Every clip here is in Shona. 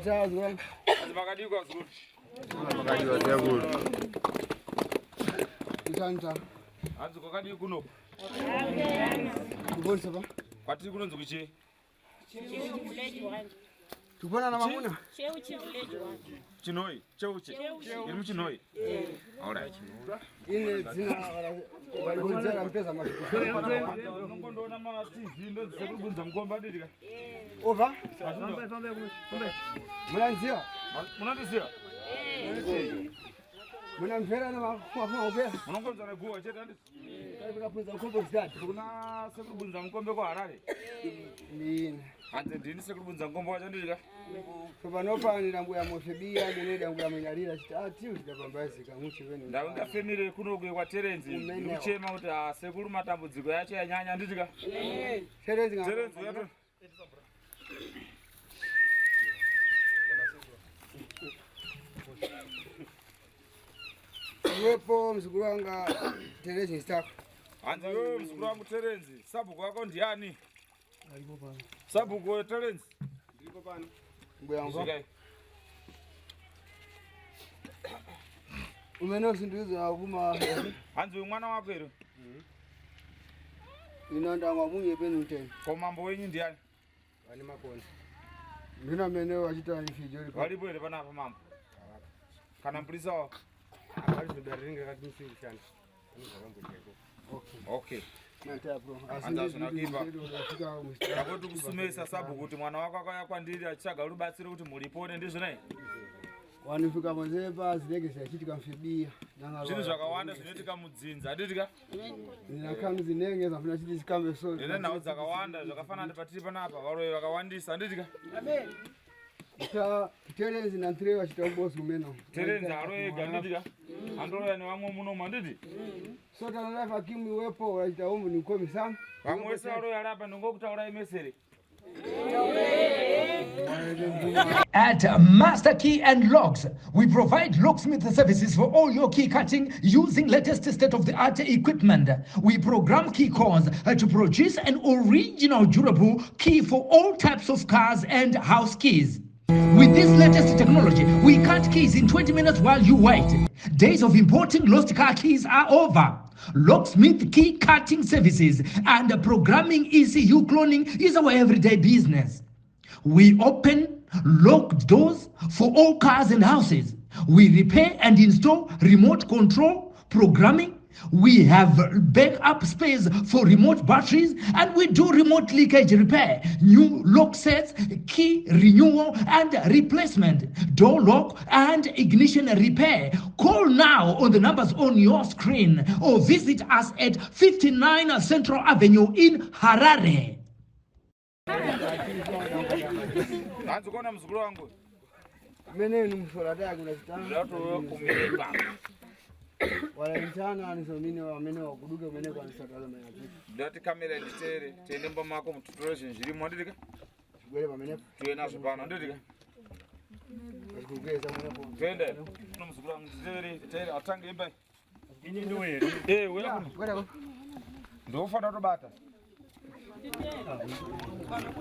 Atazwa. Hanzi makadii kwazukuru? Makadiwa sekuru. Isanta. Hanzi kwakadii kuno? Kubonisa ba. Kwatiri kunonzi kuchii? Tubona na mamuna. Chinoi, cheuche. Iri muchinoi. Alright. Ine dzina valikunzera mpeza mashoko. Unongondoona ma TV ndonzi sekuru bunza mukombe adidika. Over. Munanziwa. Munondiziva? Munamvera na mafuna upera. Munongonzwa neguwa chete handisi? Kunapunza ukombo zidadi. Kuna sekuru bunza mukombe kuHarare. Ndine. Hanzi ndini sekuru bunza mukombe wacho ndidika. Panopanira mbuya mofebia muneda mbuya munyarira chiti ati uchidapambazika muchi vene. Ndaunga family kuno kwaTerenzi ndiri kuchema kuti ah, sekuru matambudziko yacho yanyanya nditika. Terenzi nga. Terenzi yato. Iwepo mzukuru wanga Terenzi stako. Hanzi iwewe mzukuru wangu Terenzi, sabhuku wako ndiani? Sabhuku weTerenzi. Ndiripo pano. Mbuya wangu. Svikai. Umene usindizo akuma Hanzi uyu mwana wako here? inonda mwamunye penu tena. Ko mambo wenyu ndiani? Vane makona. Ndina mene wachita ifijo liko. Varipo here panapa mambo? Kana mupurisa wako? Okay. Nata bro. Hanzi hazvina kuipa. Asi Ndakoti kusumesa sabhuku kuti mwana wako akauya kwandiri achitsvaga rubatsiro kuti muripone ndizvo nai? Wanifika monzepa zinenge zichitika mfibia. Zvinhu zvakawanda zvinoitika mudzinza handitika? Ndinakanu zinenge zafuna chiti chikambe so. Ndine nhau dzakawanda zvakafanana patiri panapa varoyi vakawandisa handitika? Ta Terenzi na Ntre vachita ubosi umeno. Terenzi aroyi ega handitika? Andoroya nevamwe munomu handiti? So tanalife akimu iwepo vachita umu ni komi sana. Vamwe vese varoyi ari apa ndongokutaurai mesere. At Master Key and Locks, we provide locksmith services for all your key cutting using latest state-of-the-art equipment. We program key cores to produce an original durable key for all types of cars and house keys. With this latest technology, we cut keys in 20 minutes while you wait. Days of importing lost car keys are over. Locksmith key cutting services and programming ECU cloning is our everyday business. We open locked doors for all cars and houses. We repair and install remote control programming. We have backup space for remote batteries and we do remote leakage repair, new lock sets, key renewal and replacement, door lock and ignition repair. Call now on the numbers on your screen or visit us at 59 Central Avenue in Harare. Hanzi kuona muzukuru wangu. Mene ni msora dai kuna chitana. Ndatouya kumira. Walaitana anisomine wamene wakuduke mene kwa nisatala mene. Ndati kamera nditeere tiende mumba mako mututore zvinhu zvirimo handitika? Chigwere pamene Tiuye nazvo pano handitika? achikugeza mene po. Tiende. Kuno muzukuru wangu nditeere teere atange imba. Eh, uya kuno. Gwere ko. Ndofanira kutobata.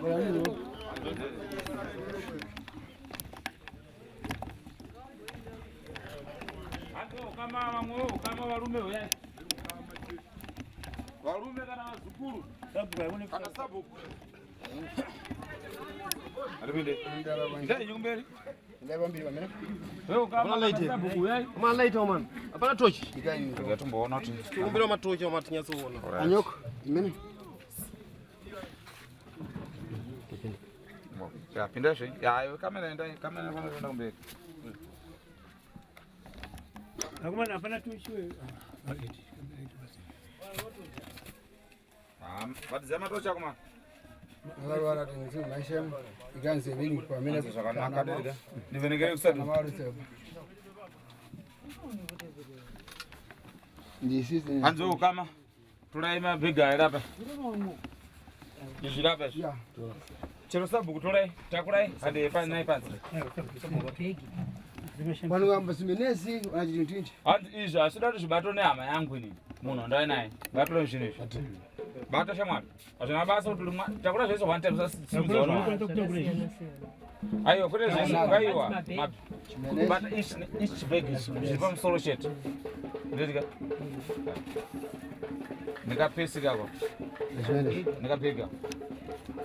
Gwere ndio. Hanzi ukama vamwe ukama varume uyai. Varume kana vazukuru. Kana sabhuku. Aripinde. Ndai kumberi. Ndai pambiri pamene. Wewe ukama kana sabhuku uyai. Malaita man. Hapana tochi. Ikaini. Ngatomboona kuti Tikumbira matochi ama tinyatsoona. Anyoko. Imene. Ya, pinda zve. Ya, iwe kamera endai, kamera inofanira kuenda kumberi. Akomana hapana tochi we. Ah, batidza matochi ako mani. Akarwara tinzi maisha ikanzi nini pamene Zvakanaka deda. Ndivhenekere kusati. Ndisisi. Hanzi ukama. Torai mabhegi aya rapa. Izvi rapa izvi. Ya. Chero sabhuku torai, takurai, hande panai panzi. Vanogamba zimenezi wanachichintinji. Hanzi izvi hazvida kuti zvibatwe nehama yangu inini. Munhu wandauya naye. Batore zvinhu izvi. Bata shamwari. Hazvina basa kuti uri mwa- takura zvese one time usasimudza unowana. Aiwa, kwete zvese, aiwa. Kubata each bag zviri pamusoro chete. Ndotika. Ndikapesi kako. Ndikapega.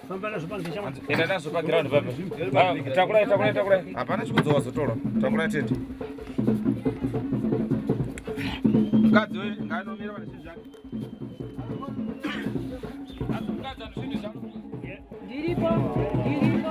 Famba nazvo panze chama. Enda nazvo paground papa. Takurai, takurai, takurai. Hapana chikudzowa wazotora. Takurai tete. Mukadzi weyu ngaanomira pane zvinhu zvake. Mukadzi ane zvinhu zvake. Ndiripo, ndiripo.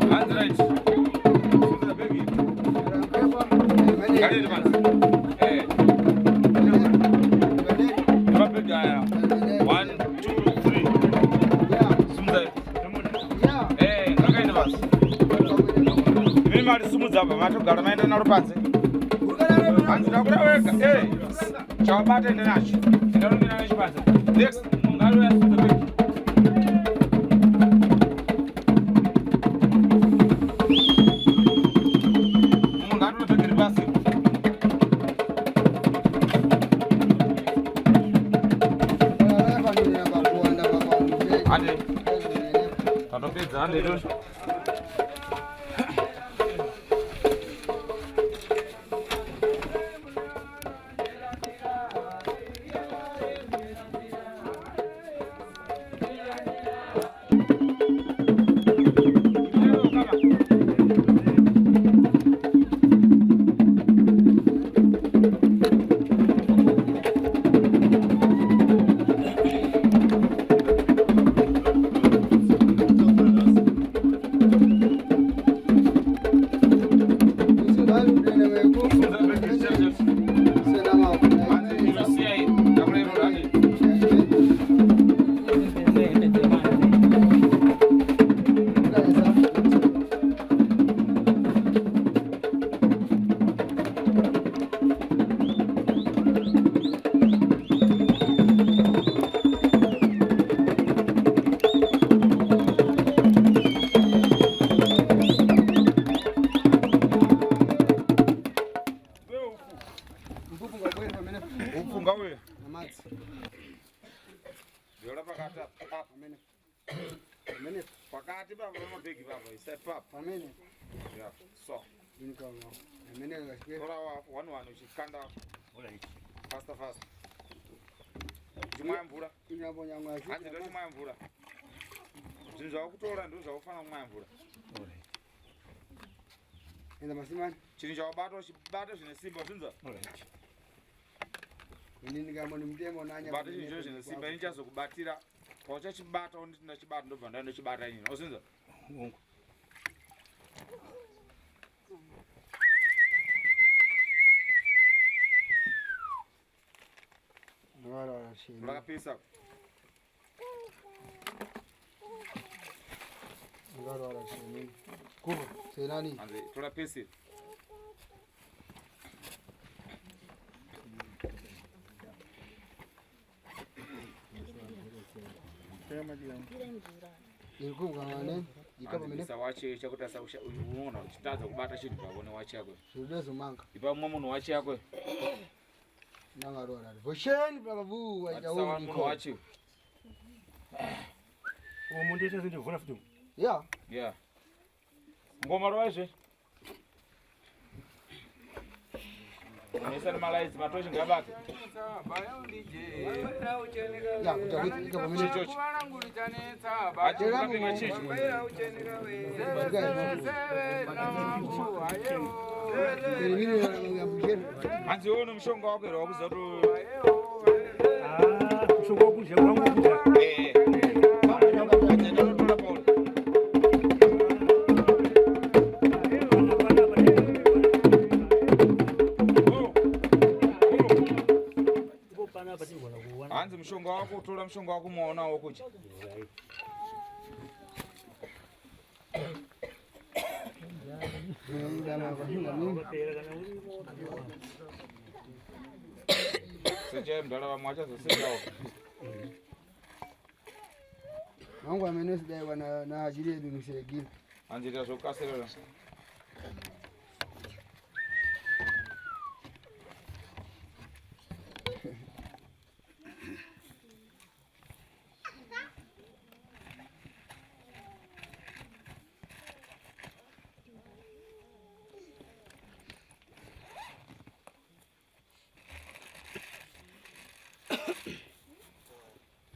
Hands right. Sundira bhegi. Ngariri panze. Eh. Mabhegi aya. 1 2 3. Sumudzai. Eh, ngakaende pasi. Imi mari sumudza apa matogara maenda naro panze. Hanzi ndakura wega. Eh. Chavabata ende nacho. Ndingarumira nacho panze. Next, munhu ngauya sumudza bhegi. Munhu ngaatore bhegi riri pasi. Hande. Tatopedza hande izvozvo. Sumudza bhegi chete chete. Hanzi inosiya iyi. Takura iroro hande. Upfu ngauye. Byola pakati apa. Apa. Pakati papo pamabhegi papo. Isai papo. Yeah. So. Tora one one uchikanda faster faster. Uchimwaya mvura. Hanzi ndochimwaya mvura. Zvinhu zvawakutora ndo zvakufanira kumwaya mvura. Chinhu chawabata uchibata zvine simba zvinzwa. Bata chinhu ichocho zvine simba ini chazokubatira. Pauchachibata unditi ndachibata ndobva ndandochibata inini. Wazinzwa? Rakapisa. Hanzi tora pesi. Hanzi wachi chakuti asausha unoona uchitadza kubata chinhu pako newachi yako. Ipa mumwe munhu wachi yako. Batisa munhu wachi. Uwo munhu ita sendivhura futi. Yeah. Ngoma rovai Unoisa nemalaitsi matochi ngabake. Chichochi. Hachi ukapinga chichi. Hanzi iwe une mushonga wako here wakuziva kuti Ah, mushonga wokudya wangu wokudya. Eh. Hanzi mushonga wako, tora mushonga wako muwaonawo kudya. Sechai mdala vamwe vachazosechawo. Mangu amene sidai wana na ajili yedu niseregile. Hanzi ita zvokukasirira.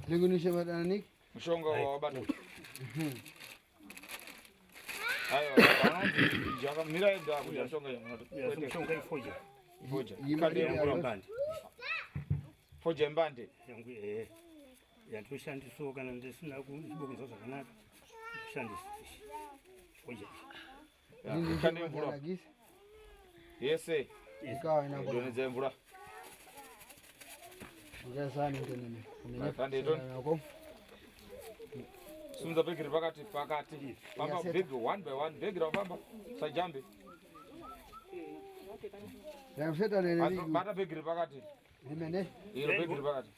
Lingunisha badaniki. Mushonga wawabata. Aiwa, vanonzi jaka mira enda kudya mushonga Ya, mushonga ifoja. Foja. Yima Kande ya- mvura. Mbande. Foja yembande. Yangu eh. Yandoshandisawo kana ndisina kuibonza zvakanaka. Ndoshandisa. Foja. Ya, Kande mvura. Yese. Ikawa inakuwa. Donedza mvura. Ngezani ndenene. Kande don. Simudza bhegi riri pakati pakati. Famba Yaseta. bhegi one by one. Bhegi rafamba. Sajambe. Raseta nene. Bata bhegi riri pakati. Limene. Iro bhegi riri pakati.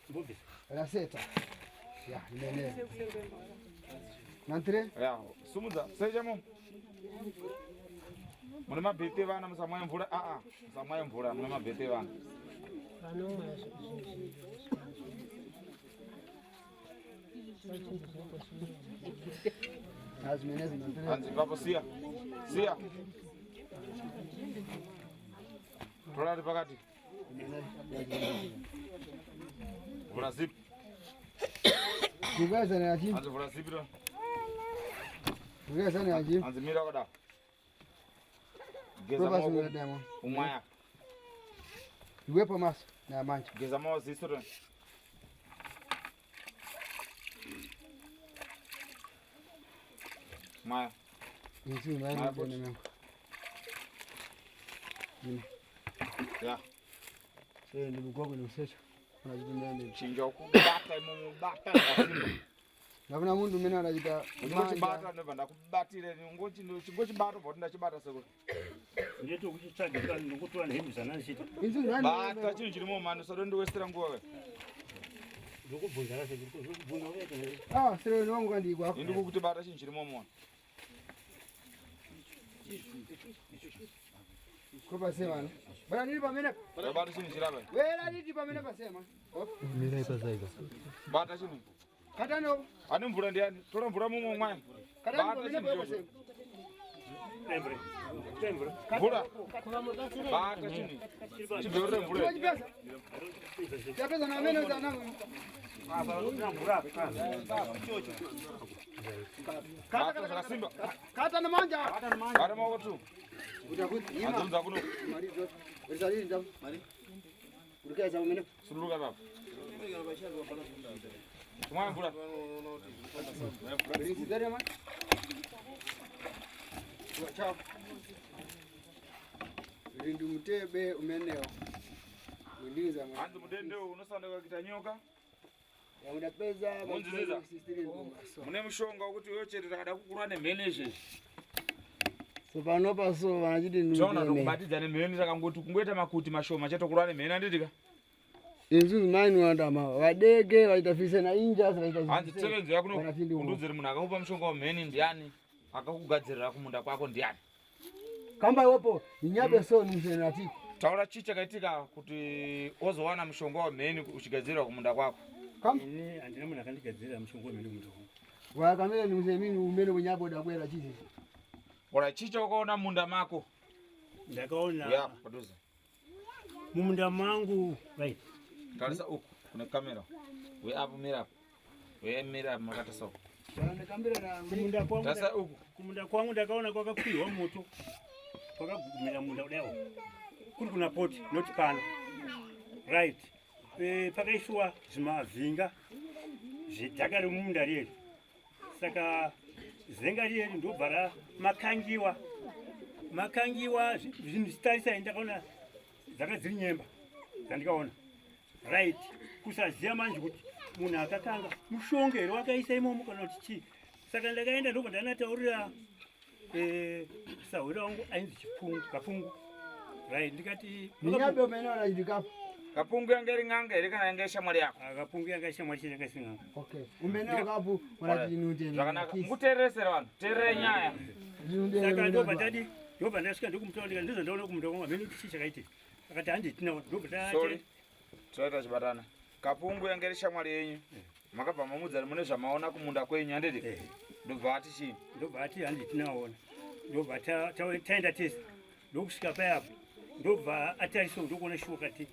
Raseta. Ya, limene. Nantre? Ya, simudza. Secha mo. Mune mabhete vana musamwaye mvura. Ah ah. Musamwaye mvura mune mabhete vana. Azimene zinantre. Hanzi ipapo siya. Siya. Tora riri pakati. Vhura zip. Kugeza na achi. Hanzi vhura zip ro. Kugeza na achi. Hanzi mira wakadaro. Geza Proba maoko. sungura demo. Umwaya. Iwepo maso na manje. Geza maoko ziso ro. Mwaya. Insu na Maya ndenene. Ya. Eh, ndikugogo niusecha. Unajitendea Chinja ukubata imomo bata zvakasimba. Ndavuna mundu mene anachita Uchingochibata ndobva ndakubatire chingochibata ubva kuti ndachibata sekuru. Ndete kuchitsvaga nokutora nehembe zvanandichita. Insu ndani. Bata chinhu chiri mumhani usada nguva we. Ndokubvunza rase ndokubvunza uye Ah, sere wangu ndikwa. Ini ndikukuti bata chinhu chiri mumhani. Kopa sema. Bwana nili pamene. Bata chinhu chiri apa. Wera nili pamene pasema. Bata chinhu. Katano. Ane mvura ndiani? Tora mvura mumwe mwaya. Katano Bata pamene chinhu papo ichocho. sema. Tembere. Tembere. Mvura. Bata chinhu. Chibheurire mvura. Chipesa. Chapesa na mene za nangu. Bata zvakasimba. Kata na manja. Bata maoko tu. Utakuti ima. Hanzi unza kuno. Mari zo. Urizalili ndamu. Mari. Urikeza pamene. Suduruka ipapo. Tumwaya mvura. Urizidere man. Ciao. Rindu mutebe umeneo. Ulinza mwana. Hanzi mudende unosandaka kuita nyoka. Yaudapeza Munziziza. Mune mushonga wekuti iwe chete takada kukura nemhene izvezvi. So panopa so vanachiti Tinoona tokubatidza nemheni takangoti kungoita makuti mashoma chatokurwa nemheni handitika. Inzu mani wandama vadeke vaita na inja vaita Hanzi tevenzo yakuno Vanachindi umo. kundudziri munhu akakupa mushonga wemheni ndiani akakugadzirira kumunda kwako ndiani. Kamba iwopo inyabe so nimsenati. Taura chii chakaitika kuti ozowana mushonga wemheni uchigadzirira kumunda kwako. Kamba Ini handina munhu akandigadzirira mushonga wemheni kumunda kwangu. wakamele nimsemini umene kunyabo dakwera chizi. Ora chii chaukaona munda mako. Ndakaona Ya padhuze. mumunda mangu right. Tarisa uku kune kamera. We apo mira apo. We mira apo makatarisa uku. Wanakambira na Kumunda kwangu Tarisa uku. kumunda kwangu ndakaona kwakakwirwa moto kwakagumira munda kudaiwo kuri kuna poti not pano right e, pakaiswa zvimavhinga zvedhaka remumunda riyeri saka zenga riyeri ndobva ramakangiwa makangiwa zvinhu zvitarisai ndakaona dzanga dziri nyemba dzandikaona. Right, kusaziva manje kuti munhu akakanga mushonga here wakaisa imomo kana kuti chii. Saka ndakaenda ndobva ndanataurira eh, sahwira wangu ainzi Chipungu, Kapungu. Right, ndikati Minyabe umene wanachitikapo. Kapungu yanga iri n'anga here kana yanga ishamwari yako? Ah, Kapungu yanga ishamwari chete, yanga isiri n'anga. Okay. Umene wakapu wanachinute. Zvakanaka. Mukuteereresera vanhu. Teerere nyaya. Saka ndobva tadi, ndobva ndasvika ndokumutaura ndikati ndizvo ndaona kumunda kwangu hameno kuti chii chakaitika. Akati handi tinaona ndobva tati Sorry. Tinoita chibatana. Kapungu yanga iri shamwari yenyu. Makabva mamuudza mune zvamaona kumunda kwenyu handiti? Ndobva ati chii? Ndobva ati handi tinaona. Ndobva taenda tese. Ndokusvika paya apo. Ndobva atarisa ndokuona shuwa kati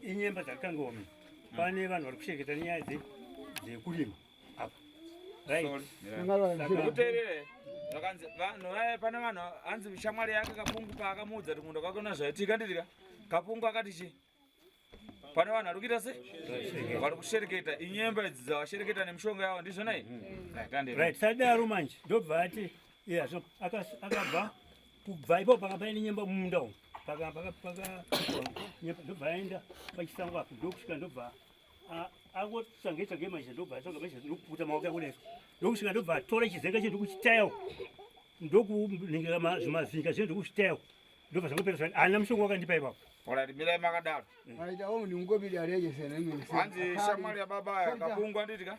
inyemba dzakanga wami. Pane vanhu vari kushereketa nenyaya dzekurima apa. Right. Kuteerere. Zvakanzi vanhu vaya pane vanhu hanzi shamwari yake Kapungu paakamuudza kuti munda kwake una zvaitika handiti ka? Kapungu akati chii? Pane vanhu vari kuita sei? Vari kushereketa inyemba idzi dzavashereketa nemishonga yavo ndizvona iyi? Right, handei. Right, sadaro manje ndobva ati yeah, so akabva kubva ipapo panga paine nyemba mumunda umu. Paka paka paka nyemba ndobva aenda pachisango apo ndokusvika ndobva angotsvange tsvange manje ndobva atsvaga manje ndokuputa maoko ako dai. Ndokusvika ndobva atora chizenga chedu kuchitayo. Ndokuningira zvimazinga zvedu ndokuchitayo. Ndobva zvangopera zvakadai. Haana mushonga wakandipa ipapo. Alright, mirai makadaro. Aita omu ndingobida reje sena imwe. Hanzi shamwari yababa aya akapungwa handiti ka?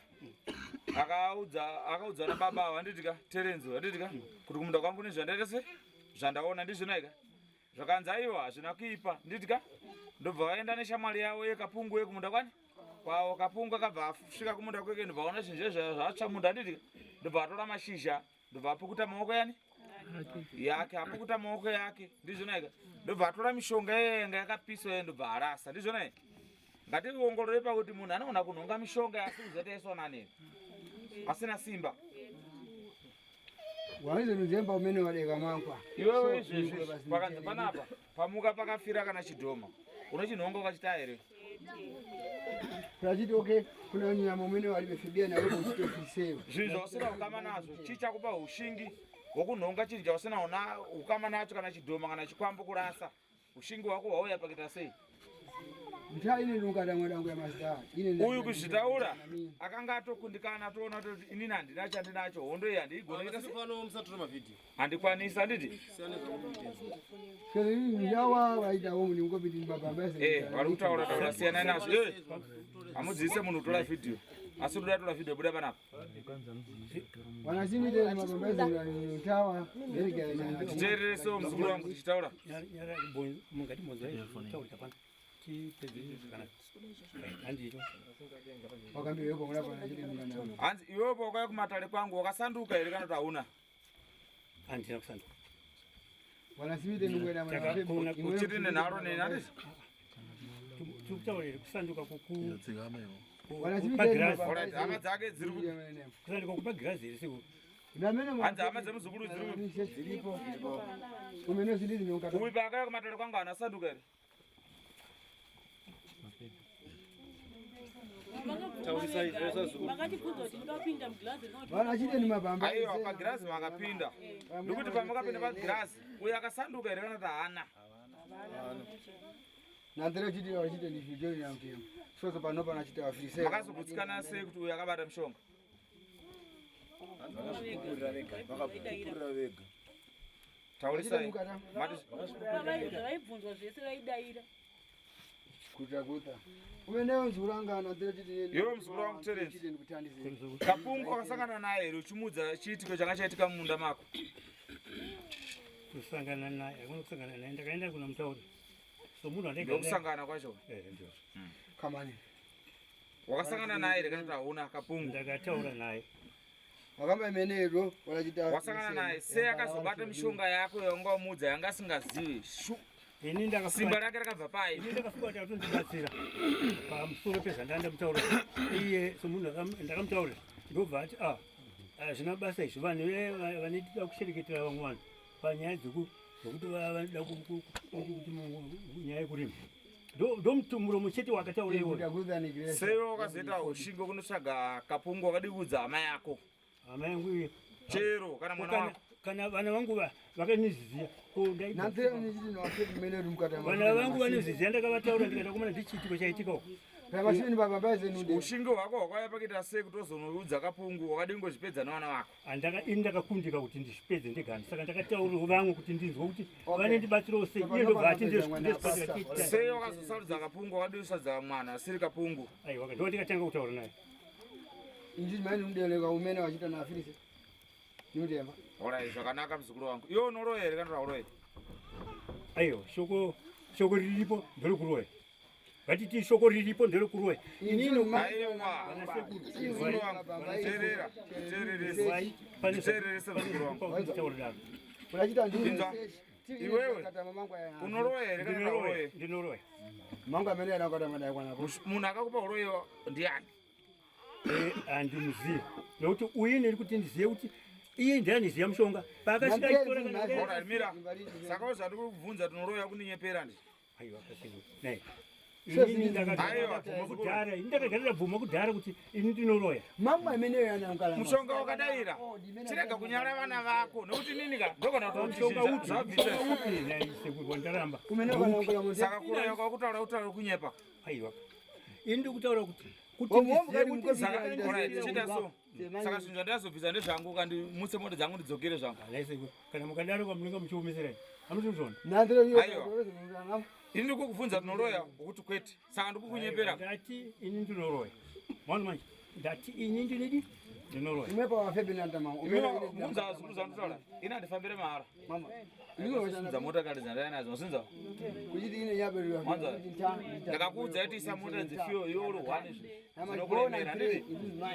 Akaudza akaudza na baba ava handiti ka? Terence handiti ka? Kuti kumunda kwangu nezvandaita se zvandaona ndizvona ika. Zvakanzi aiwa hazvina kuipa handiti ka? Ndobva vaenda neshamwari yavo yekapungu yekumunda kwani? Kwavo kapungu akabva asvika kumunda kweke ndobva aona zvinhu zvezvo zvatsva munda handiti ka? Ndobva atora mashizha ndobva apukuta maoko yani yake apukuta maoko yake ndizvona ika ndobva atora mishonga iye yanga yakapiswa iye ndobva arasa ndizvona ika ngationgorore pakuti munhu anogona kunhonga mishonga asi kuzoita isonani asina simba Waizo umene wadeka mwankwa. Iwewe izvezvi pakanzi panapa pamuka pakafira kana chidhoma unochinhonga ukachita here? Unachiti okay kuna nyama umene walibefibia na wewe uchitofisewa. Zvinhu zvausina ukama nazvo chii chakupa ushingi hwokunhonga chinhu chausina ukama nacho kana chidhoma kana chikwambo kurasa ushingi hwako hwauya pakuita sei? Uyu kuzvitaura akanga atokundikana atoona kuti inini handina chandinacho hondo iyi handiigoni kuita sei? Handikwanisi handiti? Eh, vari kutaura taura siyanai nazvo. Eh, hamudziise munhu kutora vhidhiyo asi toda tora vhidhiyo buda panapa. Titeereresewo muzukuru wangu tichitaura. Hanzi iwewe paukauya kumatare kwangu wakasanduka here kana kuti hauna? Handina kusanduka. Uchiri nenharo neni handiti? Tikutaura here kusanduka Alright, hama dzake dziri ku kusanduka kupa girazi here sekuru? Hanzi hama dzemuzukuru dziri ku Uyu paakauya kumatare kwangu haana kusanduka here? Aiwa pagirazi makapinda ndokuti pamakapinda pagirazi uyo akasanduka here kana kuti haana? Makazogutsikana sei kuti uyo akabata mushonga? Taurisai. Vaibvunzwa zvese vaidaira. Kuta kuta. Umenewo mzukuru wangu anatira chiti Iwe mzukuru wangu Terence. Kapungu wakasangana naye here uchimuudza chiitiko changa chaitika mumunda mako? Kusangana naye, hakuna kusangana naye. Ndakaenda kuna mutauri. So munhu andaiga naye. Ndokusangana kwacho. Eh, ndio. Kamani. Wakasangana naye here kana kuti hauna Kapungu? Ndakataura naye. Wakamba imeneyo wanachita. Wasangana naye sei akazobata mishonga yako yawanga wamuudza yanga asingazivi? Shu. Ini ndakafunga Simba rake rakabva pai? Ini ndakafunga kuti atondibatsira pamusoro pezvandanga ndamutaurira. Iye somunhu ndakamutaurira ndobva ati ah, hazvina basa izvi vanhu vanoda kushereketera vamwe vanhu panyaya dzekuti vanoda kuti nyaya yekurima. Ndo muromo chete wakataura iwoyo. Sei wakazoita ushingi wekunotsvaga Kapungu wakadii kuudza hama yako? Hama yangu iye. Chero kana mwana wako. Kana vana vangu vakaniziziya. Vana vangu vanoziziya ndakavataura ndikati akomana ndichiitiko chaitika uko. Pamashini baba baize nude. Ushingi hwako hwakauya pakuita sei kuti uzonoudza kapungu wakadii kungozvipedza nevana vako? Andaka ini ndakakundika kuti ndizvipedze ndegani saka ndakataurirawo vamwe kuti ndinzwe kuti vanendibatsirawo sei iye ndobva ati ndezvibatsira Sei wakazosarudza kapungu wakadii kusarudza mwana asiri kapungu? Aiwa ndo ndikatanga kutaura naye. Inji mani nudeleka umene wachita na afilise. Nudemba. Alright, zvakanaka muzukuru wangu. Iwe unoroya here kana kuti hauroyi? Aiwa shoko shoko riripo nderekuroya. Ngatiti shoko riripo nderekuroya. Inini Aiwa. Muzukuru wangu, teerera, teererese. Teererese muzukuru wangu. Unachita ndini. Inzwa. Iwewe unoroya here kana kuti hauroyi? Ndinoroya. Mangu amene anakata madai kwanapo. Munhu akakupa uroyi ndiani? Handimuzive nekuti uyu neri kuti ndizive kuti iye ndiye aniziva mushonga paakasvika achitora kana kudai- Alright, mira. Saka zvandiri kukubvunza tinoroya kundinyepera ndi. Aiwa, kasiko. Nei. Sezini Inini ndakagara Aiwa, ndabvuma kudhara ini ndakagara ndabvuma kudhara kuti ini ndinoroya Mangu amene anakala. Mushonga wakadaira. Chirega kunyara vana vako nekuti nini ka ndogona kuti mushonga upi zvabvisa. mushonga upi nhai sekuru wandaramba Umene wanakala munhu. Saka kuroya kwakutaura kutaura kunyepa. aiwa ini ndikutaura kuti kuti Womwe ndizive mukati kuti mukozi Saka Saka- alright, chiita so. Saka zvinhu zvandazobvisa ndezvangu kandimutse mota dzangu ndidzokere zvangu. Nhai sekuru kana mukadaro kwamunenge muchiomeserai hamusi kuzviona Nandiro hiyo. Aiwa. Ini ndikukubvunza tinoroya ukuti kwete. Saka ndikukunyepera. ndati ini ndinoroya maona manje ndati ini ndinidi ndinoroya Imwe pa wafebe nandama. Imwe bvunza zvikuru zvandinotaura. Ini handifambire mahara. Mama. Inini Sinza mota kare dzandaiya nadzo. Sinza. Kuchiti ine nyabero. Mwanza. Ndakakuudza kuti isa mota dzifiyo yoro hwani zvi. Dzinokuremera handiti?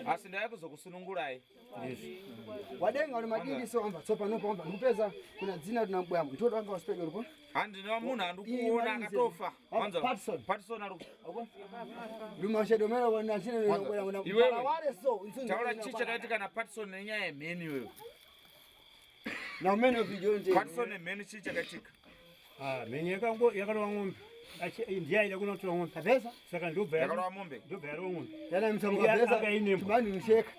Asi ndauya kuzokusunungurai. Wadenga uri madini so amba so pano pamba ndikupeza kuna dzina tuna mbwamo. Nditoda wanga usipedwa ulipo. Handina munhu andikuona akatofa. Mwanza. Patson. Patson ari Lumashedo mera wana chine Mwanza. wana. Iwewe. Wale so Taura chii chakaitika naPatson nenyaya yemheni iwewe. Na umene video nje. Patson nemheni chii chakaitika? Ah, mheni yakango yakarova ng'ombe ndiye aida kunotora ng'ombe Kabesa. saka ndobva Yakarova mombe. ndobva yarova ng'ombe Yana msamu Iye kabesa. akainembwa. Tibani msheka.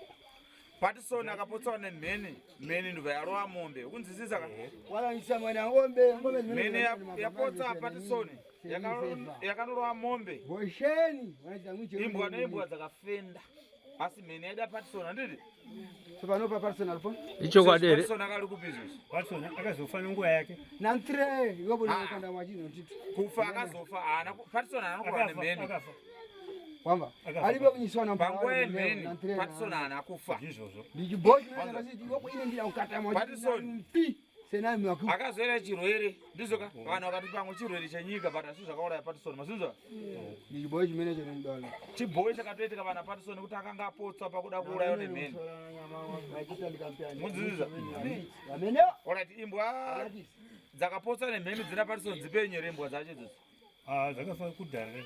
Patson akapotswa nemheni, mheni ndobva yarova mombe. Ukunzwisisa ka? Wala nchama na ng'ombe, ng'ombe Mheni yapotsa Patson yakanorova mombe. Gosheni. Wanaita mwiche. Imbwa neimbwa dzakafenda. Asi mheni yaida Patson handiti? So pano pa Patson alipo. Ichokwadi here? Patson akari kupi izvozvi? Watson akazofa nenguva yake Na ntre yobo Ah. kanda mwachino titi. Kufa akazofa haana Patson haana kurwa akafa nemheni. akafa Wamba. Akafa. Alipo kunyiswa na Panguva yemheni Patson haana kufa. ndizvozvo Ndichibochi mene ndakati yobo ine ndira kukata mwachino. Patson. Mpi. Sena mwaku. Akazoera chirwere ndizvo ka vanhu vakati pamwe chirwere chenyika but asi zvakauraya Patson mazinzwa Ndichibochi mene chene ndala. chibhoyi chakatoitika vana Patson kuti akanga apotswa pakuda kuurayiwa nemheni. Munzwisisa? Amene. Alright, imbwa dzakapotswa nemheni dzina Patson dzipenyu here imbwa dzacho idzodzo? Ah, dzakafa kudhara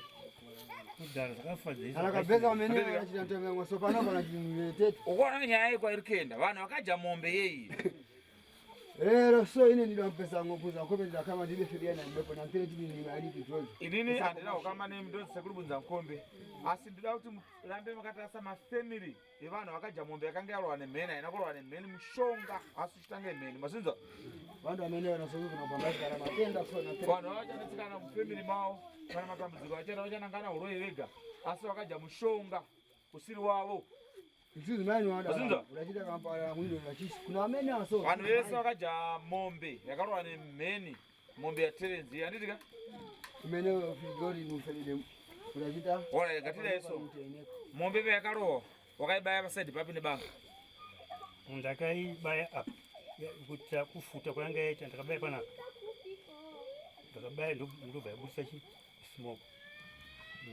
kudhara dzakafa dzese Kana kabesa amene anachita ntemwe so pano kana chitete. Ukuona nyaya iyi kwairi kuenda vanhu vakadya mombe yeyi. Lero so ine ndinompesa ngokuza kope ndakama ndibe fidia na mbepo na mpira chini ni mali kijojo. Inini handina kukama nemi ndodzi sekuru Bunzankombe asi ndoda kuti murambe makatarisa mafamily evanhu vakadya mombe yakanga yarwa nemheni haina kurwa nemheni mushonga asi uchitanga mheni mazinzwa Vandu amene vanasoku kuna pamba kana matenda so na vanhu vavachanetsekana mufamily mavo kana matambudziko vachaita vachanangana uroyi vega asi vakadya mushonga usiri wavo Excuse me wada. Mazinzwa? Unachita kampala mwindo na chishi. Kuna amene aso. vanhu vese vakadya mombe yakarwa nemheni mombe yaterenzi handiti ka Umene figori mufelide. Unachita. Alright, ngatidai so mombe payakarohwa wakaibaya pasaidhi papi nebanga ndakaibaya apa kuti kufuta kwayanga yaita ndakabaya panapa ndakabaya ndobva yabudisa chi smoke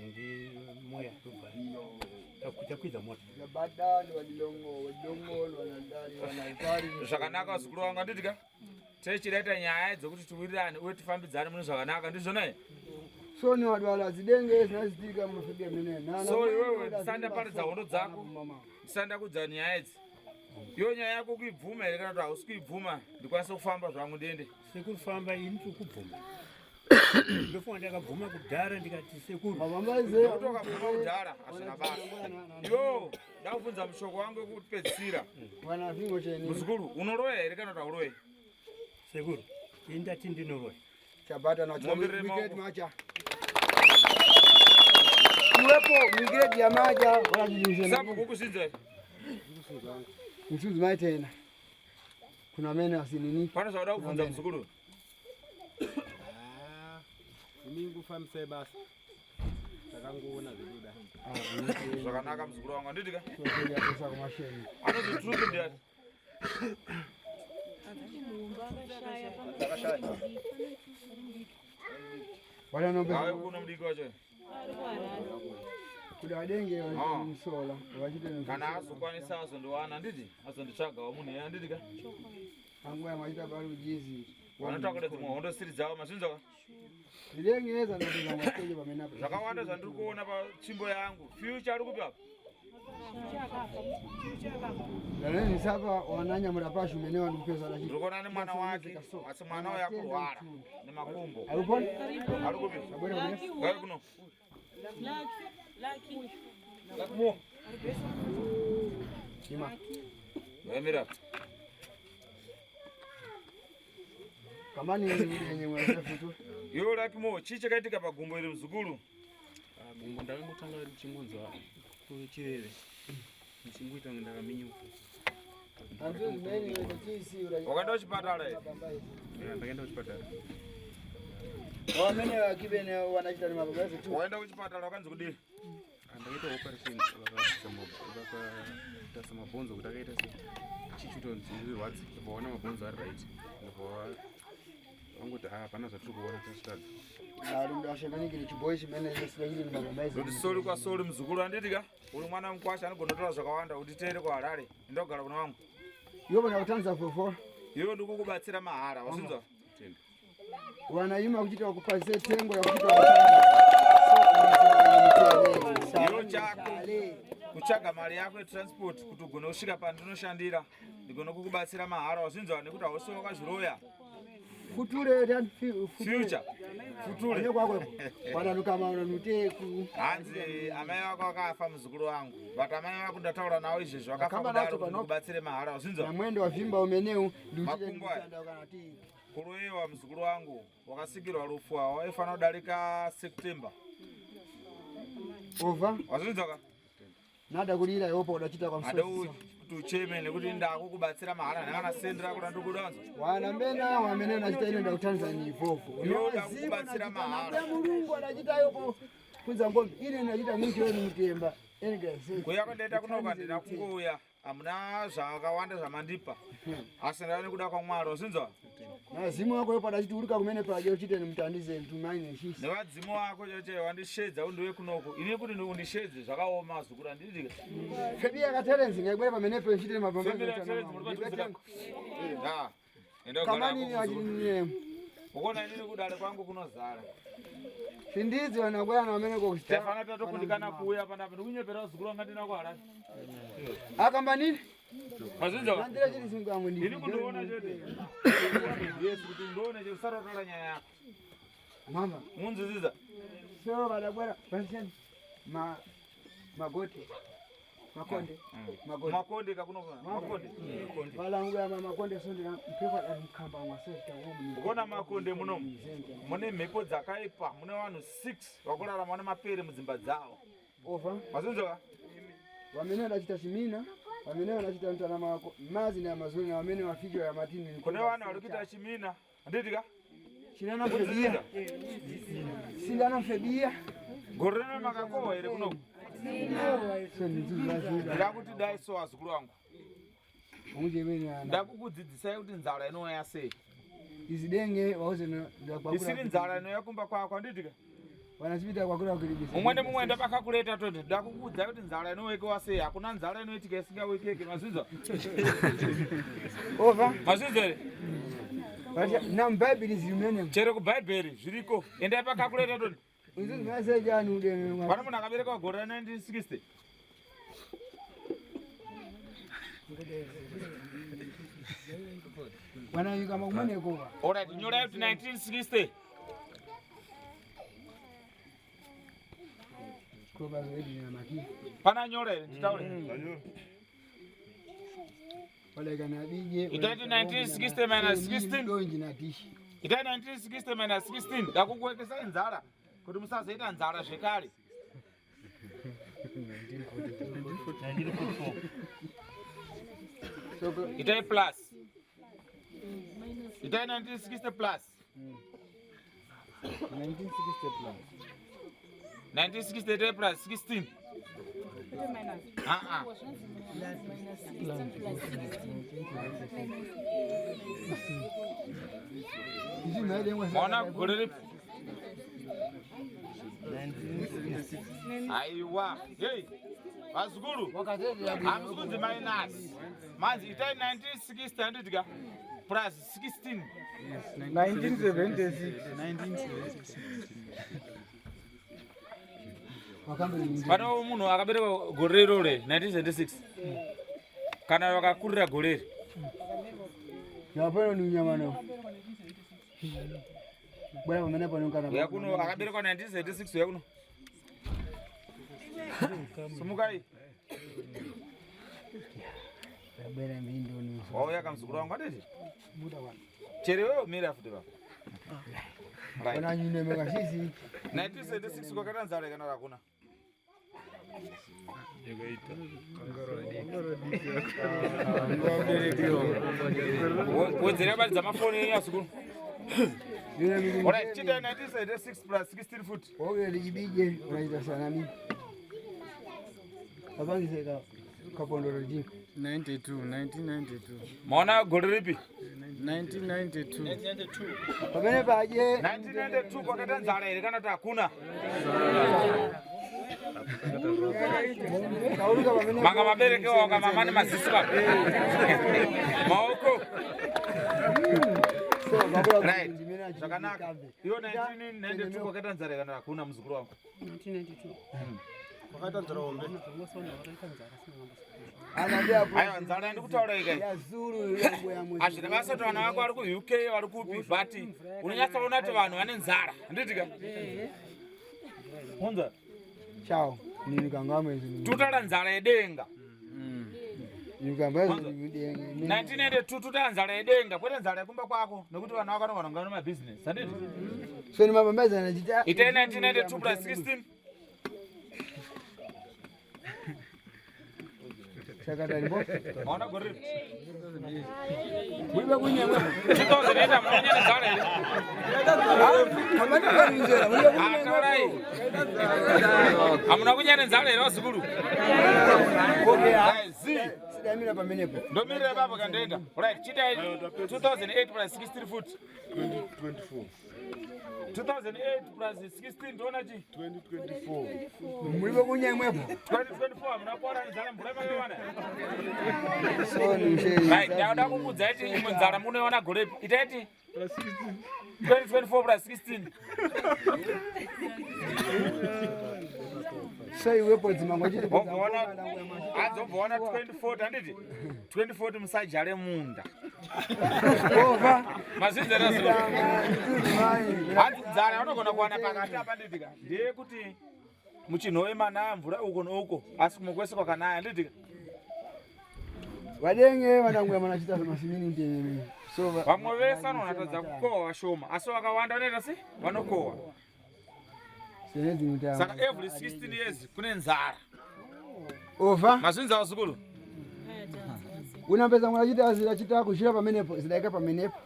ndi moya ndobva takwidza moto Badani walilongo walilongo wanadari wanadari. Zvakanaka vazukuru vangu handiti ka tichidaita nyaya dzekuti tiwirirane uye tifambidzane mune zvakanaka ndizvona here? So ni wadwala zidenge zinazitika mufidia mene. Na So iwewe ndisanda paridza hondo dzako ndisanda kudza nyaya idzi iyo nyaya yako kuibvuma here kana kuti hausi kuibvuma ndikwanise kufamba zvangu ndiende sekuru famba ini tiri kubvuma ndofunga ndakabvuma kudhara ndikati sekuru Nekuti wakabvuma kudhara hazvina basa iwewo ndakubvunza mushoko wangu wekupedzisira Wana vingo cheni. muzukuru unoroya here kana kuti hauroyi sekuru ini ndati ndinoroya Chabata na Muombere wicket maoko. macha. Iwe Yepo mwigiredi ya maja wala Sabhuku kuzvidza here? Msuzi maitena. Kuna mene asinini. Pane zvauda kubvunza muzukuru? Ah, imi ngufambisai basa. Takangoona zvedu da. Zvakanaka muzukuru wangu handiti ka? Pesa kumasheni. Anonzi Truth ndiani? Wala Hawe nombe kuno mudiki wacho. kuda denge Ah. msola. Wachite Kana azokwanisa azondiwana handiti? Azonditsvagawo munhu iye handiti ka? Anguya machita bari ujizi. Vanotakura dzimwe hondo siri dzavo mazvinzwa ka? Ndengeza ndopeza mwateje pamene apa. Zvakawanda zvandiri kuona patsvimbo yangu. Future ari kupi apa? Laleni sapa wananyamura pashu mene wanupeza la Ndiri kuona nemwana wake asi mwana uyu akurwara nemakumbo. Aruponi? Ari kupi? Abwera kunefu. Ngari kuno. Mo. Ima. Yamira. Kamani yenye mwaita futu. Iwe Lucky Mo, chii chakaitika pagumbo iri muzukuru? Ah, gumbo ndakangotanga ndichingonzwa kuchiveve ndichingoita kunge ndakaminyuka. Anzu mene chisi ura. Wakaenda kuchipatara here? Eh, ndakaenda kuchipatara. Wamene wakibene wanachita ni mababa tu. Waenda kuchipatara wakanzi kudii? Ah, ndakaita operation vakatarisa mabhonzo kuti akaita sei chichuto nzirwadzi ndobva mabhonzo ari right ndobva vangoti ah hapana zvatiri kuona tichitadza. Arunda ashanganike ni chiboy chimene yesilahili ni mababa. Ndoti sori kwasori muzukuru handiti ka? Uri mwana mukwasha anogona kutora zvakawanda utiteere kuHarare. Ndogara kuna vangu. Iwe bona kutanza fofo. Iwe ndikukubatsira mahara, wasinzwa? Wanaima kuchita kupase tengo ya kuchita. Iwe chako kutsvaga mari yako yetransport kuti ugone kusvika pandinoshandira ndigone kukubatsira mahara wazinzwa nekuti hausi wakazviroya. Future dan Future. Future. Kwako. Wananuka manuteku. Hanzi amai vako vakafa muzukuru wangu but amai vako ndataura navo izvezvi vakafa Vakamba kudaro nacho kuti pano. ndikubatsire mahara wazinzwa. Na mwendo wa vimba umeneu Makumbo aya. Kuroyewa muzukuru wangu wakasikirwa rufu waifanira kudarika September. Ova. Wazinzwa ka? Nada kulira yopo udachita kwa Hade msosi. kuti ucheme nekuti ndakukubatsira mahara ndakana sendi rako randikudanza. Wana mbena wamene nachita ine ndakutanza ni ivovo. Iwe ndakukubatsira mahara. Mulungu anachita yopo kunza ngombe ine nachita mwinchi wenu mutemba. Ene Kuuya kwandaita kunoka ndina kungouya hamuna zvakawanda zvamandipa asi ndava nekuda kwaMwari wazinzwa. Mazimu wako yopo adachiti urika kumene paje uchite nimutandize mtumaine shisi. Nevadzimu wako chaicho wandishedza undiwe kunoko ini kuti undishedze zvakaoma zukuru handiti Febia katerenzi ngaibwere pamene pe uchite mabamba. Febia Terence, muri padhuze ka? Enda kugara Kamani ni hako muzukuru. wachini. Ukuona inini kudare kwangu kunozara. Sindizi wanagwera na wamene kwa kusita. Taifana tatokundikana kuuya panapa ndikunyepera vazukuru vanga ndina kuHarare. Akamba nini? Mazvinzwa? Andira chiri singu yangu ndi. Ini kundiona chete. Yes, kuti undione chete usatotora nyaya yako. Mama. Munziziza. So vadagwera vasiyani ma magote. Makonde. Makonde. Makonde kakuno makonde. Valangu ya makonde so ndina mpepa da mkamba mwaseta womu. Ukuona makonde munomu mune mhepo dzakaipa mune vanhu 6 vakurarama vane mapere mudzimba dzavo. Ova. Mazvinzwa? Wamene adachita chimina, wamene adachita mtana mako, mazi na mazuri na wamene wafijo ya matini. Kune vanhu vari kuita chimina. Handiti ka? Chinana mfebia. Sindana mfebia. Gore rino makakohwa here kunoku? So ndizuza. Ndakuti dai so vazukuru vangu. Unje wena. Ndakukudzidzisai kuti nzara inouya sei. Izidenge wauze na ndakwakura. Isiri nzara inouya kumba kwako handiti ka? Wanachipita kwakura kulibisa. Mumwe nemumwe ndapakakureta toti ndakukuudzai kuti nzara inowekewa sei. Hakuna nzara inoitika isingawekeke mazvinzwa? Ova. Mazvinzwa here? Na mubhaibheri ziri Chero kubhaibheri zviriko. Endai pakakureta toti. Pane munhu akaberekwa gore ra 1960. Wananyika makumeneko. Alright, nyorai kuti 1960. Kuba zaidi na maki. Pana nyora here nditaure. Walaika na bije. Itaiti 1960 minus 16. Donji na dishi. Itai 1960 minus 16. Ndakukuwekesai nzara kuti musazoita nzara zvekare. Itai plus. Itai 1960 plus. 1960 plus. 1960 itai plus 16. Ah ah. Maona gore ripi? Aiwa. Hey. Vazukuru. Hamusi kunzi minus. Manzi itai 1960 handiti ka? Plus 16. 1976. Pano munhu akaberekwa gore irore 1976 kana vakakurira gore iri. Yapano ni unyama no. Bwana pamene pano kana. Uya kuno akaberekwa 1976 uya kuno. Sumukai. Bwana mbindo ni. Wauya kamzukuru wangu anditi? Chere wewe mira futi baba. Right. Bwana nyine mekasisi. 1976 kwakaita nzara kana hakuna? Wedzera batidza mafoni enyu azukuru. Alright, chita 1976 plus 16 foot. Wauya lichibije unaita sana mimi. Apangise ka kapondoro jiko. 92, 1992. Maona gore ripi? 1992. Pamene paje 1992 kwakaita nzara here kana kuti hakuna? kauluka pamene Manga maberekewa wakamama nemaziso baba. Maoko. so babula Right. Zvakanaka. Iwo 1992 kwakaita nzara here kana kuti hakuna muzukuru wangu? Kwakaita nzara hombe. Anambia Aiwa nzara yandikutaura ikai. ya Zulu yangu ya mwezi. Hazvina basa kuti vana vako vari kuUK vari kupi but unonyatsoona kuti vanhu vane nzara. Handiti ka? Unza. Chao. Nini kanga mwezi. Tutaura nzara yedenga. Nini kanga mwezi. 1992 tutaura nzara yedenga kwete nzara yekumba kwako nekuti vana vako vanogona kunga nemabhizinesi. Handiti? So ni mapambeza anachita. Itai 1992 plus 16. Saka talipo. Maona gore ripi? Mwibe kunyemwe. 2008 hamuna kunyanya nzara here? Pamene panizera. Mwibe Ah, kunyemwe. taurai. Hamuna kunyanya nzara here vazukuru? Okay. Right, Z. Sidamira pamenepo. Ndomirira ipapo kandoenda. Right, chitai 2008 plus 16 foot. 2024. 2008 plus 16 ndoona chi? 2024. Mwibe kunyemwepo. 2024 hamuna kuwana nzara mvura makaiwana. So ni msheri. Right, ndauda kukuudza kuti imwe nzara munoiona gore ripi. Itai 2024 plus 16. So iwepo dzimango chiti. Wobvaona hanzi wobvaona 2040 handiti? 2040 musajare munda. Ova. Mazvinzera zuro. Hanzi nzara yaunogona kuwana pakati apa handiti ka? Ndeyekuti muchinhowe manaya mvura uko neuko asi kumwe kwese kwakanaya handiti ka? Vadenge vananguya manachita masimini ndemene. So Vamwe vese vanonatadza kukohwa vashoma asi vakawanda vanoita sei? Vanokohwa. Senezi mutamba. Saka every 16 years kune nzara. Ova. Mazvinza vazukuru. Unapeza mwana chita chita kushira pamenepo zidaika pamenepo.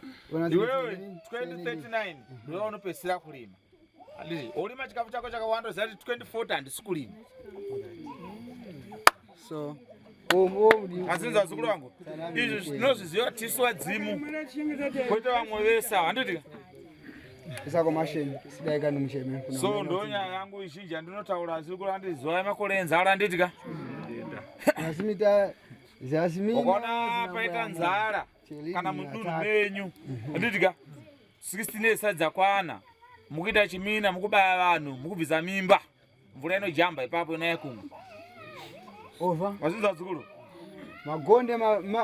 Iwewe 2039 ndiwe unopedzisira kurima. Handiti urima chikafu chako chakawanda uziva kuti 2040 handisi kurima. So ombo Mazvinza vazukuru vangu. Izvi tinozviziva tisu vadzimu. Kwete vamwe vese ava handiti ka? Isako masheni sidaika nimusheme. So ndo nyaya yangu izhinji yandinotaura asi kuri handiti zuva yemakore enzara handiti ka? Asimita zasimina. Ukaona paita nzara kana mudunhu menyu handiti ka 16 years dzakwana mukuita chimina mukubaya vanhu mukubvisa mimba mvura inojamba ipapo inouya kumwe. Ova. Mazvinza vazukuru. Magonde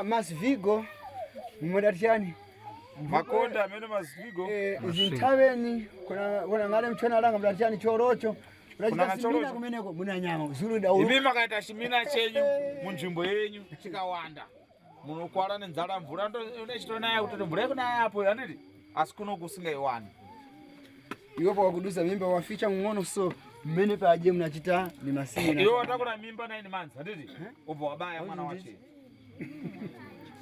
masvigo mudatiani. Makonde amene masvigo. Zintaveni kuna kuna ngale mchona langa mudatiani chorocho. Kuna Unachita simina chorocho. kumeneko muna nyama zulu daulu. Imi makaita chimina chenyu munzvimbo yenyu chikawanda munokwara nenzara mvura ichitonaya kutoti mvura ikunaya apo handiti asi kuno kusingaiwani. Iwepo wakudusa mimba waficha mng'ono so Mmene paje munachita ni masina. Iwe watakura mimba 9 months, handiti? Ubva wabaya mwana wacho.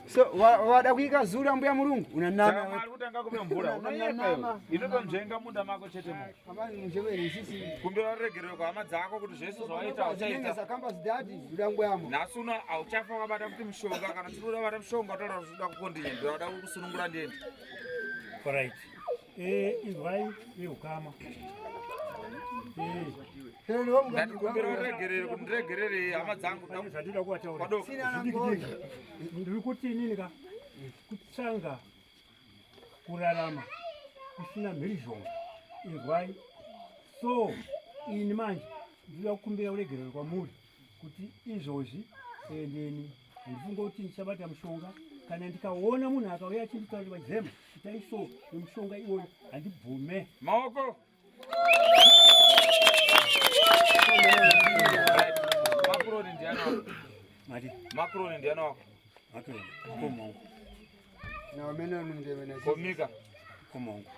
So wada kuika zura mbuya mulungu unanama. Saka Mwari kuti angakupe mvura unonyepa iwe. Inotonzvenga munda mako chete mu. Amani mujeveri sisi. Kumbira ruregerero kuhama dzako kuti zvese zvawaita Zvinenge uchaita. zakamba zidadi zuda yamo. Nhasi uno hauchafa wakabata kuti mushonga kana uchiri kuda kubata mushonga utaura kuti uda kukondinya ndinoda kukusunungura ndiende. Alright. Eh, izwai veukama. Eh, Ndati kumbira ruregerero kuti ndiregerere hama dzangu. pane zvandinoda kuvataura. Padoko. Zvidiki-diki. Ndiri kuti inini ka kutsanga kurarama kusina mhirizhonga. Inzwai. So ini manje ndinoda kukumbira uregerero kwamuri kuti izvozvi endeni handifunga kuti ndichabata mushonga kana ndikaona munhu akauya achinditaura kuti vachizema itai so nemushonga iwoyo handibvume. Maoko. Right. Makuroni ndiani wako? Mati Makuroni ndiani wako? makuroni komongo Na wamene numteme na sisi. Komika. komongo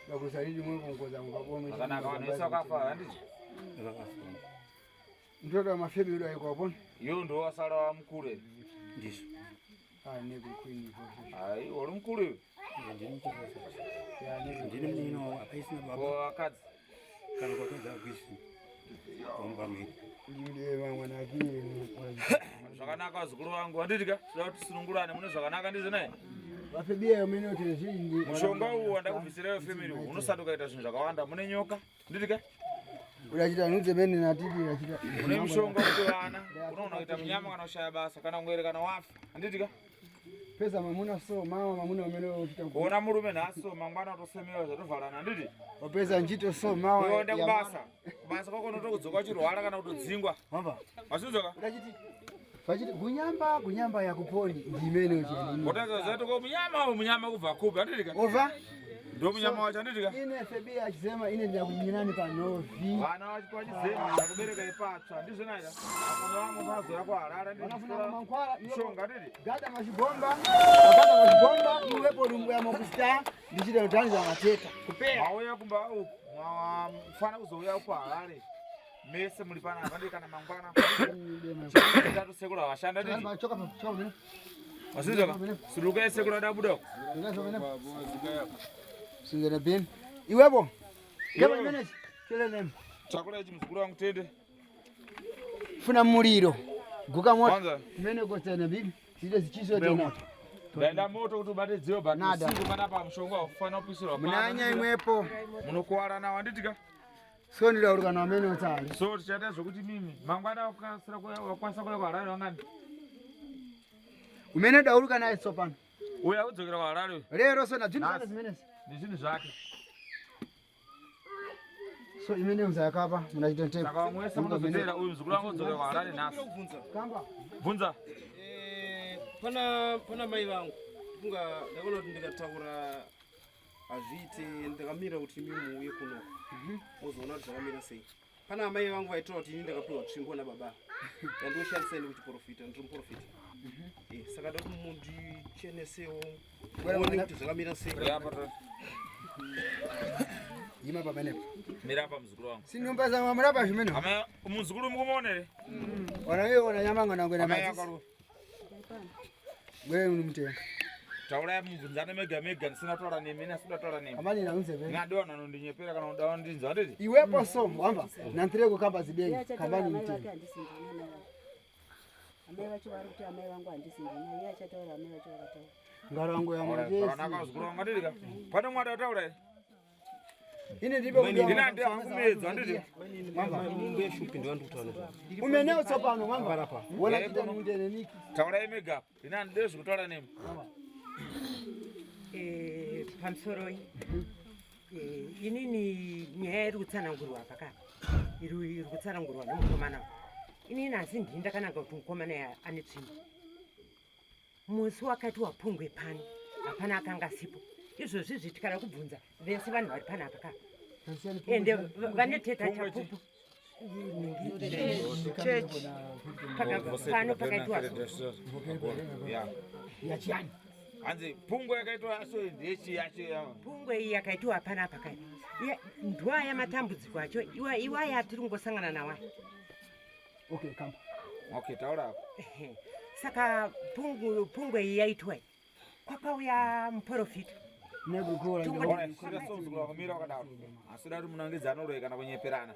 Bakusalidi mwe kungoza ngabome. Zvakanaka vanhu vese vakafa handiti? vakafa Mtoto wa mafebi yule yuko hapo. Iwe ndiwe wasara wa mukuru here. ndizvo. Ah nebi queen. Hai, uri mukuru iwe. Ya nebi. Ndini munino hapaisina baba Ko vakadzi. kana kwakadzi hakuisina vamva mhiri. Ndiye mwana akili. Zvakanaka vazukuru vangu handiti ka? Tinoda kuti tisunungurane mune zvakanaka ndizvo naye. Vafebia wamene utezindi. Mushonga uwu wandakubvisira family uwu unosati ukaita zvinhu zvakawanda mune nyoka nditi ka? Urachita nudze mene natiti urachita. Mune mushonga wekuti vana unoona kuita munyama kana kushaya basa kana kungoerekana wafa handiti ka? Pesa mamuna so mama mamuna wamene uchita. Kuona murume nhasi so mangwana utosemewa zvatovharana handiti? Wapesa njito so mawa. Kuenda kubasa kubasa kwako unotokudzoka uchirwara kana kutodzingwa Vamva wazvinzwaka? Urachiti vachiti gunyamba gunyamba yakuponi ndimene uchini. Wotazoziva kuti munyama uyu munyama kubva kupi handiti ka? Ova Ndo munyama wacho handiti ka? ine febia achizema ine ndakunyinani panovi. Vana vachizema ndakubereka ipatsva ndizvo naita akona vangu vazouya kuHarare Vanafuna kumankwara mishonga handiti? Gada machibomba, gada machibomba, iwepo rungu ya mokusta, ndichita kutanza mateta. Kupera. Mauya kumba uku mafana kuzouya kuHarare mese muri panapa ndii kana mangwana tatu sekuru vashanda nditi Choka choka mene. wazvinzwaka sudukai sekuru adabuda uku Sinzana bin. Iwepo. Gaba manage. Chele nem. Chakura ichi muzukuru wangu tende Funa muliro. Guka moto. Kwanza Mene kosana bibi. Sile zichiso tena. ndaenda moto kuti ubate dziyo but Nada. usiku panapa mushonga wakufanira kupisirwa pano. Munanya imwepo. Munokuwara nawo handitika? So ndiraurika na mene utali. So tichaita zvokuti mimi mangwana wakasira kuya wakwanisa kuya kuHarare wangani? Umene daurika naye tsopano. Uya akudzokera kuHarare uyu Lero so na zvinhu Nhasi. zimenezi. nezvinhu zvake. So imene mzayakapa munachita nteko. Saka vamwe vese munozotera uyu muzukuru wangu udzokera kuHarare nhasi. Kamba. Bvunza. Eh, pana pana mai vangu kunga ndakaona kuti ndikataura hazviite ndakamira kuti imi muuye kuno mozoona kuti zvakamira sei. Pana amai vangu vaitaura kuti ini ndakapiwa tsvimbo nababa yandoshandisa ini kuchiprofita, ndiri muprofita. Eh, saka ndoda kuti mundichenesewo muone kuti zvakamira sei. Ya, pato. Yima pamenepo. Mira apa muzukuru wangu. Sinyumba za mamurapa zvimene. Amai muzukuru mukumuona here? Ona iwe ona nyamanga nangwena Amai madzisi. akaru. Wewe unomtenga. Taurai mubvunzane mega mega ndisina kutaura nemi ndisina kutaura nemi. Amani naunze vene. Ndinadiwa vanondinyeperera kana kuda vandinzwa handiti? Iwepo so wamba nantireko kamba zibeni Iye achataura kambani amai vake mtenga. handisi ndini amai vake. Amai vacho vari kuti amai vangu handisi ndini. Iye achataura amai vacho vakataura. Ngarango ya Zvakanaka mwajesi. vazukuru vangu handiti ka? Pane mwana wataura here? Ine ndipo Ine handi hangu medzo handiti? Mbuya Shupi ndovandikutaura nezvavo. Umeneo tsopano wamba. Wona chita mundene niki. Taurai mega. Ine handidi zvekutaura nemi. Eh, pamusoroi Eh, inini nyaya iri kutsanangurwa apa kapa iri kutsanangurwa nemukomana uyu. Inini asi ndini ndakananga kuti mukomana uyu ane tsvimbo. Musi wakati wapungwe pano hapana akanga asipo. Izvozvi izvi tikada kubvunza vese vanhu vari panapa kapa ende vane teta Pungwe chi? chapupu chechi pano pakaitwa Yeah. Yachiyani. Hanzi pungwe yakaitwa yacho ndechi yacho yava. Pungwe iyi yakaitiwa panapa kai. Ndwaya matambudziko acho iwa iwaya atiri kungosangana nawo aya. Okay, kamba. Okay, taura apo. Saka pungu pungwe iyi yaitwa iyi. Kwakauya muprofita. Kumira wakadaro. Asi kuti munangidza anoroyi kana kunyeperana.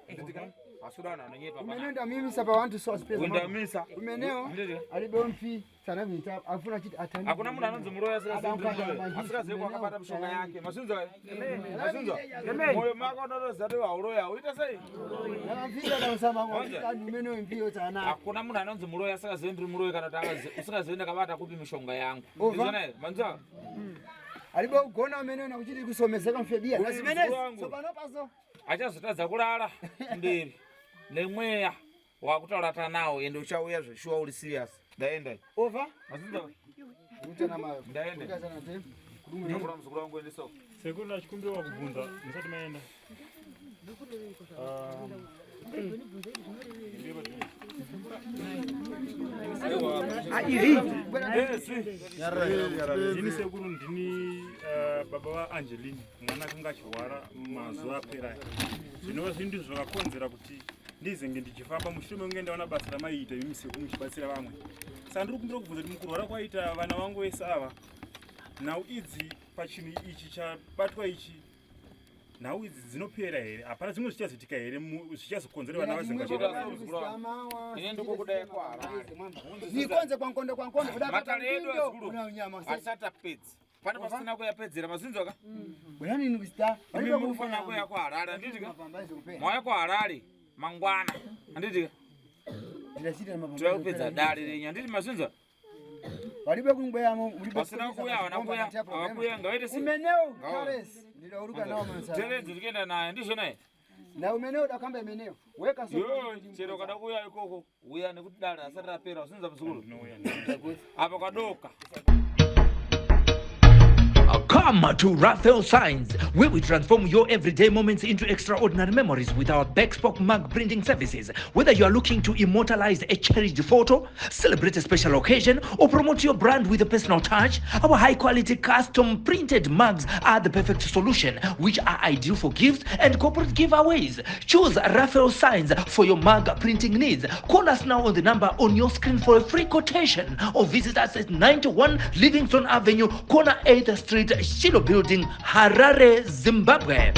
Asi vanhu vanonyepa. Umene ndamimisa pa one to source pesa. Undamisa. Umeneo alibe mfi sana vinta afuna chiti atani. Hakuna munhu anonzi muroyi asingazivi kwakabata mishonga yake. Masinzwa? Masinzwa? Moyo mako unotoziva kuti hauroyi hauita sei? Hakuna munhu anonzi muroyi asingazivi ndiri muroyi kana kuti usingazivi ndakabata kupi mishonga yangu. Ndizvona here? Manzwa? Alibe kugona umene nakuchiti kusomezeka mfebia. Uyu Nazimenezi. mzukuru wangu. Sopano paso. Achazotadza kulala mberi nemweya wakutaura tanawo ende uchauya zveshuwa uri serious. Ndaenda. Over. Masinzwa? Ndaenda. Ndakura muzukuru wangu endesawo. Sekuru ndachikumbira kubvunza musati maenda. Ini sekuru ndini baba vaAngeline, mwana akanga achirwara mazuva apera aya. Zvinova zvinhu ndizvo zvakakonzera kuti ndizenge ndichifamba mushure mekunge ndaona basa ramaiita imi sekuru muchibatsira vamwe. Saka ndiri kumbira kubvunza kuti mukurwara kwaita vana vangu vese ava, nhau idzi pachinhu ichi chabatwa ichi, nhau idzi dzinopera here? Hapana zvimwe zvichazoitika here zvichazokonzera vana vazenge Ini ndikukudai kuHarare. Nikonze kwankondo kwankondo kuda Matare edu kwandindo, azukuru kuna unyama se. asati apedza. Pane pasina kuyapedzera mazinzwa ka? Bwerani nikusita. Imi munofanira kuuya kuHarare handiti ka? Mauya kuHarare mangwana handiti ka? Tinoda kupedza dare renyu handiti mazinzwa? Walibe kungweyamo mulibe. Vasina kuuya havana kuuya havakuuya ngavaite sei? Umeneo Ngavaone. Torres ndidauruka nawo mansa. Terezi tikuenda naye ndizvona here? Na umeneo dakamba imeneo. Weka so. Yo, chero ukada kuuya ikoko uya nekuti dare asati rapera usinza muzukuru. Apa kwadoka. Come to Raphael Signs, where we transform your everyday moments into extraordinary memories with our bespoke mug printing services. Whether you are looking to immortalize a cherished photo, celebrate a special occasion, or promote your brand with a personal touch, our high quality custom printed mugs are the perfect solution, which are ideal for gifts and corporate giveaways. Choose Raphael Signs for your mug printing needs. Call us now on the number on your screen for a free quotation or visit us at 91 Livingston Avenue, corner 8th Street, Shiloh Building, Harare, Zimbabwe.